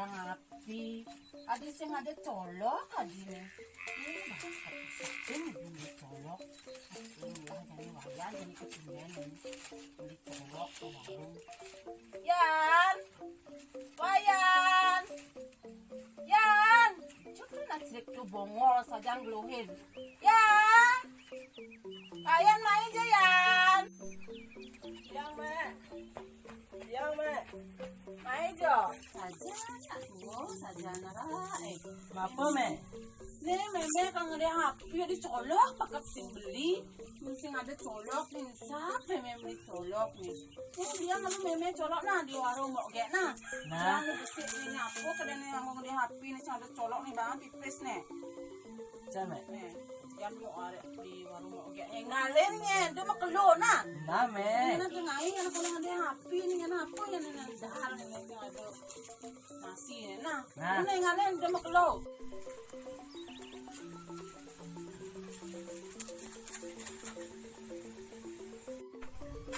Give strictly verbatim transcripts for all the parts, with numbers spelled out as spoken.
Api, adi sing ada colok adi ne. Ih, bakat sing ada colok. Aduh, lah, jadi Wayan, jadi kecimbangan ini. Beli colok ke warung. Yan! Wayan! Yan! Cucu nak cek tu bongol saja ngeluhin. Yan! Wayan mai jo, Yan! Yang, Mak. Yang, Mak. Mai jo. Saja, nak tuo, saja nak rara, eh. Ngapa, Mak? Nih, Meme kan ada H P, ada colok, pakat sing beli. Mesti ada colok, nih, siapa Meme beli colok, nih? Nih, dia lalu Meme colok, nah, di warung Mbok Gek, nah. Nah. Jangan besik, nih, apa, kadang nih, ngomong di H P, nih, ada colok, nih, bang, pipis, nih. Cak, Mak. Nih, jangan mau ada di warung Mbok Gek. Eh, ngalen, nih, dia mau keluar, nah. Nah, Mak. Ini nanti ngai, anak orang ada H P, nih, anak apa, ya, nih, nih, dahar, nih, nih, ada nasi, nih, nah. Nah. Ini ngalen, dia mau keluar.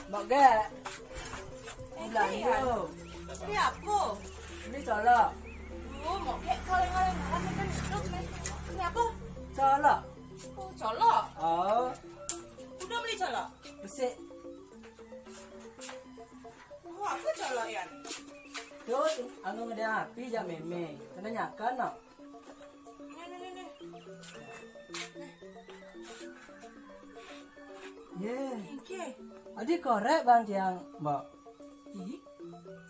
Mbok Gek. Eh, Belanja. Iya. Beli apa? Beli colok. Oh, Mbok Gek, kalau yang lain makan kan hidup, nih. Ini apa? Colok. Oh, colok. Oh. Udah beli colok? Besik. Oh, apa colok, Yan? Tuh, anu ngedang api jak Meme. Kena nyakan, no? Nih, nih, nih, nih. Ye. Kengke. Adi korek bang tiang, Mbok. Ih.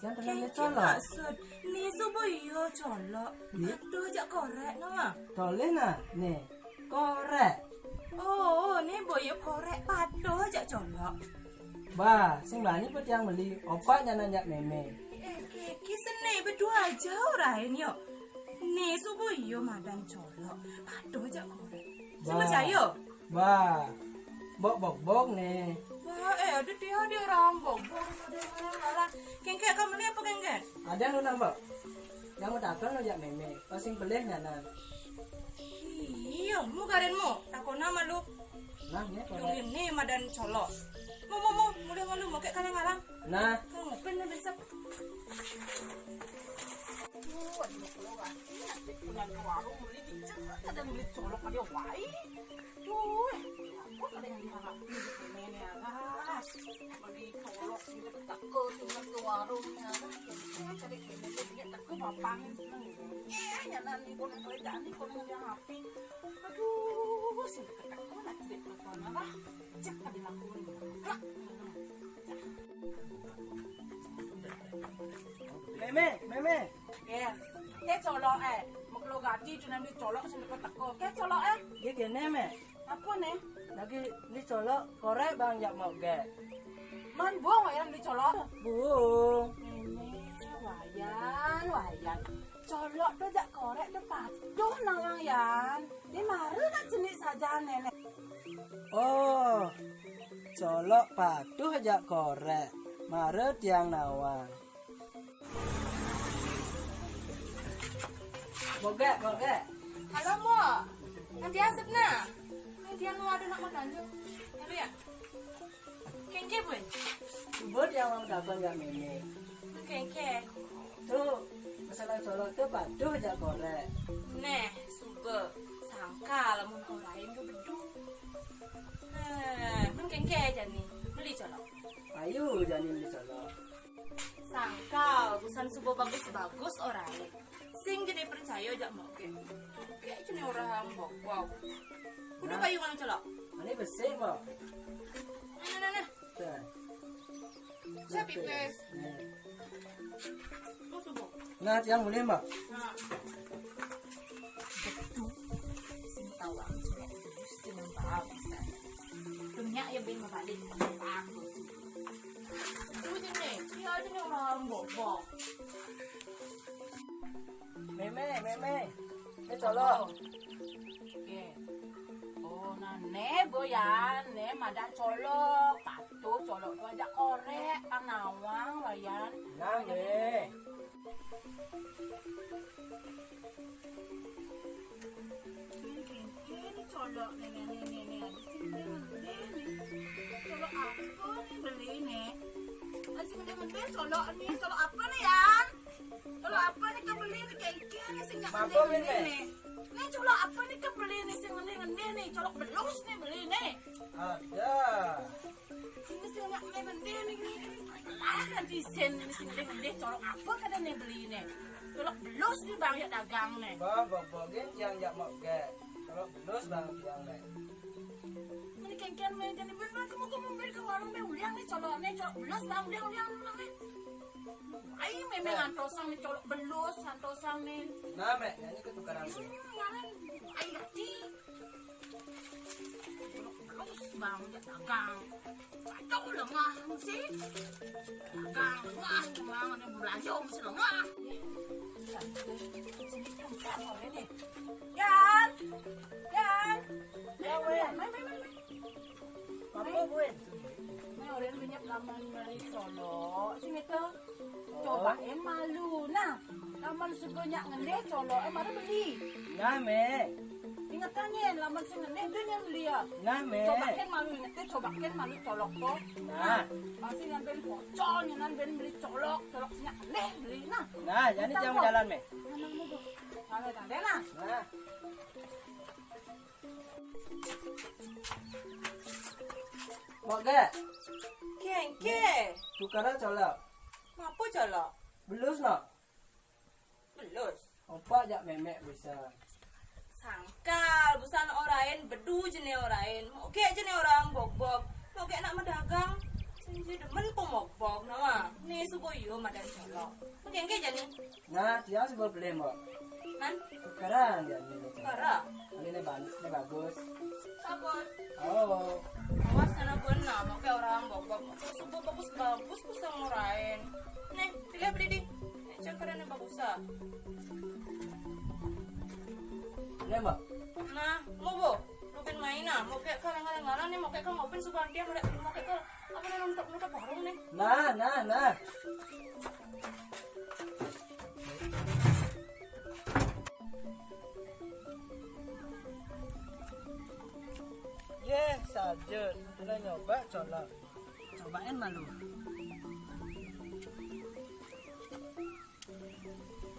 Tiang tenang ni colok. Maksud. Ni subuh iyo colok. Ih. Aduh, jak korek, no. Toleh, nah. Nih. Korek. Oh, ni boyo korek patuh jak colok. Bah, sing bani pe tiang beli, opak nyanan jak Meme. Eh, ki, ki seni bedua aja orang yo. Ni subuh iyo madan colok, patuh jak korek. Sing percaya? Bah, bok bok bok ni. Bah, eh, ada dia, dia orang bok bok, ada orang malah. Kengke, kamu ni apa, Kengke? Ada lu nambah. Yang mau takkan lo jak Meme, pasing pelih nyanan. Iyo, mu garenmu, takon nama lu. Nah, ni. Lu ini madan colok. Mu, mu, mu, mulai malu, mau kayak kalang-kalang. Nah. Kamu ngapain lu besok? Aduh, aduh, keluar. Pulang ke warung, beli di, kadang beli colok aja, wai. Duh, apa ada yang diharapin di sini nih, alah. Beli colok gitu, teko cuma ke warungnya, alah. Ya, tadi kayaknya dia teko bapangin seneng gitu. Eh, nyanan nih, kono kerjaan nih, kono yang H P. Aduh, sing keteko nak cerita sana lah. Cek tadi lakuin. Lah. Meme, Meme. Ye. Ke colok, eh. Mekelo gati tu nanti colok sing teko-teko. Ke colok, eh. Ye kene, Me. Apa ni? Lagi ni colok korek bang jak Mbok Gek. Man buang Wayan beli colok. Buang. Ini Wayan, Wayan. Colok tu jak korek tu patuh nawang, Yan. Ni mara nak cenik saja nenek. Oh. Colok patuh jak korek. Mara tiang nawang. Mbok Gek, Mbok Gek. Halo, Mo. Nanti asap nah. Nanti anu ada nak makan tu. Halo ya. Kengke, boy. Cuba tiang mau dapat jak Meme. Kengke. Tu, masalah colok tu patuh jak korek. Neh, suba. Sangkal mun orang lain ke bedung. Heh, mun kengke jani, beli colok. Ayu, jani beli colok. Sangkal, busan suba bagus-bagus orang lain. Sing jadi percaya jak Mbok Gek. Mbok Gek jani orang bok-bok. Udah. Nah. Bayu ngambil colok. Ini besik, Mbok. Nah, nah, nah, nah. Dah. Saya pipis. Nah. Nah, tiang boleh, Mbok? Nah. Betul. Sing tawang colok terus, sing tawang. Dunia ya ben mabalik, aku. Itu je ni. Dia je ni orang bok-bok. Meme, Meme. Ni colok. Okey. Oh, nah, ne, boyan, ne, madan colok. Patuh colok tu ajak korek, kan nawang, Wayan. Nah, ne. Ni, ni, ni colok ni, ni, ni, ni, ni. Di sini ni, ni. Colok apa ni beli ni? Di sini ni, colok ni, colok apa ni, Yan? Colok apa né ké beli né, kéngkén né sing ngendé-ngendé né. Né colok apa né ké beli né sing ngendé-ngendé né, colok belus né beli né. Ada. Sing ngendé-ngendé né, né, né, lah kan disen né sing ngendé-ngendé, colok apa kadén né beli né. Colok belus né bang jak dagang né. Bah, bobok gén tiang jak mok gé. Colok belus bang tiang né. Né kéngkén mé jani bener kamu kamu beli ke warung mé uliang né colok né, colok belus bang uliang uliang né. Ai, mémé ngantosang né, colok belus ngantosang né. Nah, Mék, ini ketukaran tuh. Hmm, ngaran. Ai, gati. Colok belus bang, jak dagang. Aduh, lengah mesti. Dagang, lengah, lengah, ada belanja mesti lengah. Yan, Yan, Yan, Wén. Mari, mari, mari. Apa, Wén? Nah, orang banyak laman mari colok. Sini tuh. Cobain malu. Nah, laman sebanyak ngendé colok, eh, mari beli. Nah, Mék. Inget kan, Yén, laman sing ngendé, dia yang beli ya. Nah, Mék. Cobain malu, inget, cobain malu colok kok. Nah. Masih ngambil pocong, ngambil beli colok, colok sing ngendé beli. Nah. Nah, jadi jam jalan, Mék. Nah, nah, nah, nah. Nah. Mok gé. Kéngkén. Tukaran colok. Mapo colok? Belus no. Belus. Opak jak mémé bisa. Sangkal, busan orain, bedu jené orain. Mok gé jené orang bogbog. Mok gé nak medagang. Sing jé demen po mogbog, nama. Né subo yo madan colok. Mok gé jani. Nah, tiang subo beli, Mbok. Man? Tukaran ya ini. Tukaran? Ini, ini bagus, ini bagus. Bagus. Oh. Awas sana gua nah, pakai orang bagus. Subo bagus-bagus ku sama lain. Nih, pilih beli di. Nih, cangkaran yang bagus ah. Ini, Mbok. Nah, mau bo. Rupin main ah, mau kayak kalang-kalang nih, mau kayak kamu Rupin suban dia mau kayak kamu apa nih nutup nutup warung nih. Nah, nah, nah. Yéh, sajut. Udah nyoba colok. Cobain malu.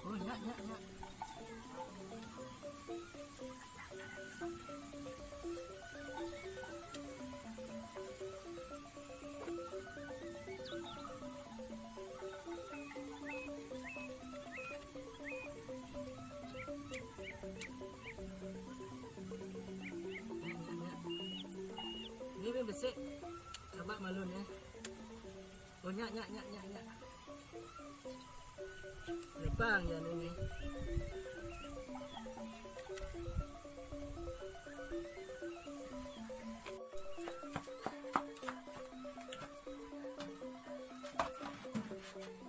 Oh, nyak, nyak, nyak. Ini besik. Coba malu nih. Oh, nyak, nyak, nyak, nyak, nyak. Lepang ya ini.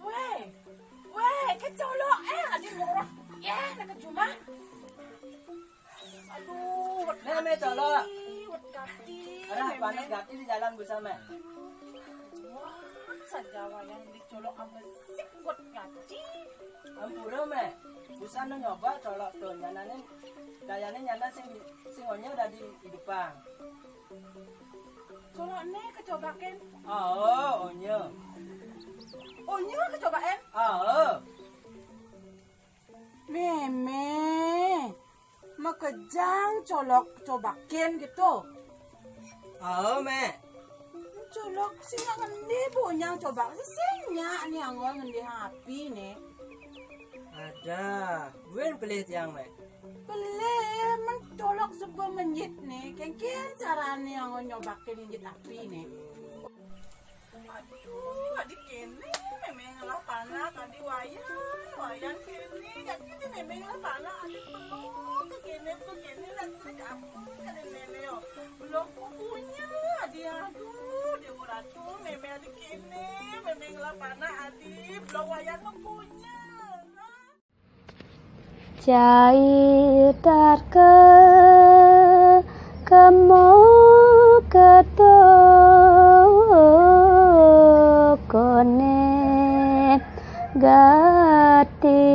Wéh, wéh, kecolok eh, adi murah. Ya, nak cuma. Aduh, wet. Nih, Mé, gati, colok. Wet gati. Arah panas gati di jalan bisa, Mé. Wah, saja wayang dicolok abesik wet gati. Ampura, Mé. Busan nu nyoba colok tuh, nyanané dayané nyana sing sing onya udah di hidupan. Colok né kecobakin. Oh, onya. Onya kecobain? Oh. Mémé, makejang colok cobakin gitu. Oh, Mé. Colok sing ngendé bonyang coba sing nyak ni anggon ngendé api né. Ada, buin pelih tiang, Mé. Pelih, men colok suba menjit né, kéngkén carané anggon nyobakin menjit api né. Aduh, adi kéné, mémé ngelah panak, adi wayan, wayan kéné, adi kéné mémé ngelah panak, adi peluk, kéné, peluk kéné, dak cerik apa, adi mémé yo. Belum punya, adi aduh, Déwa Ratu, mémé adi kéné, mémé ngelah panak, adi belum wayan punya. Cai tarka kemo keto kone gati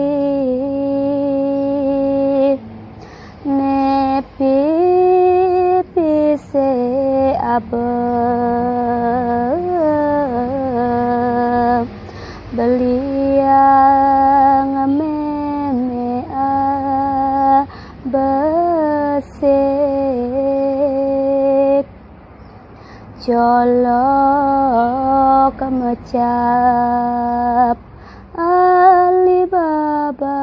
ne pipi se abe Lok mecap Alibaba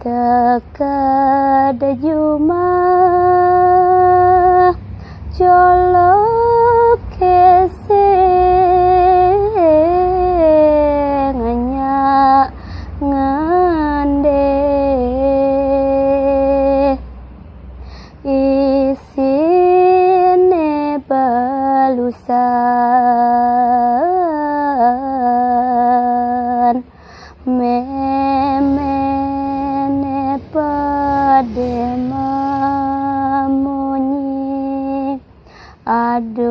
teka da jumah, colok keseng nyak ngandeh. Isine balusan, memene pade mamunyi. Aduh.